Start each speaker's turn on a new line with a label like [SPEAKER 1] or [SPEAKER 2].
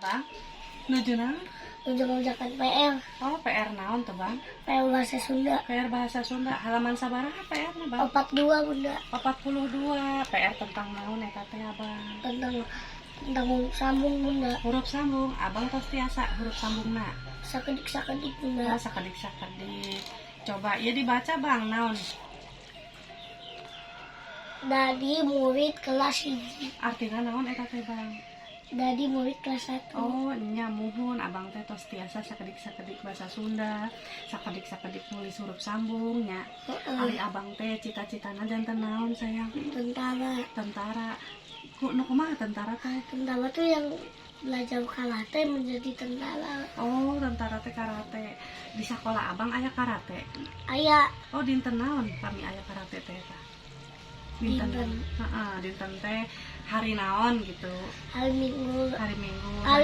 [SPEAKER 1] Bang, nuju naon?
[SPEAKER 2] Nuju ngerjakan PR.
[SPEAKER 1] Oh, PR naon tuh, Bang?
[SPEAKER 2] PR bahasa Sunda.
[SPEAKER 1] PR bahasa Sunda. Halaman sabaraha PR na, Bang?
[SPEAKER 2] 42, Bunda.
[SPEAKER 1] 42. PR tentang naon eta teh, Abang?
[SPEAKER 2] Tentang tentang huruf sambung, Bunda.
[SPEAKER 1] Huruf sambung. Abang tos tiasa huruf sambungna?
[SPEAKER 2] Sakedik sakedik, Bunda.
[SPEAKER 1] Oh, sakedik sakedik. Coba ya dibaca, Bang, naon?
[SPEAKER 2] Dari murid kelas 1.
[SPEAKER 1] Artinya naon eta teh, Bang?
[SPEAKER 2] Dari murid kelas 1.
[SPEAKER 1] Oh, nya muhun, Abang teh tos tiasa sakedik-sakedik bahasa Sunda, sakedik-sakedik nulis huruf sambung nya.
[SPEAKER 2] Heeh.
[SPEAKER 1] Ari Abang teh cita-citana janten naon, sayang?
[SPEAKER 2] Tentara.
[SPEAKER 1] Tentara. Ku nu kumaha tentara teh?
[SPEAKER 2] Tentara tuh yang belajar karate menjadi tentara.
[SPEAKER 1] Oh, tentara teh karate. Di sekolah Abang aya karate?
[SPEAKER 2] Aya.
[SPEAKER 1] Oh, dinten naon kami aya karate teh eta? Dinten.
[SPEAKER 2] Dinten.
[SPEAKER 1] Heeh, dinten teh hari naon gitu?
[SPEAKER 2] Hari Minggu.
[SPEAKER 1] Hari Minggu.
[SPEAKER 2] Hari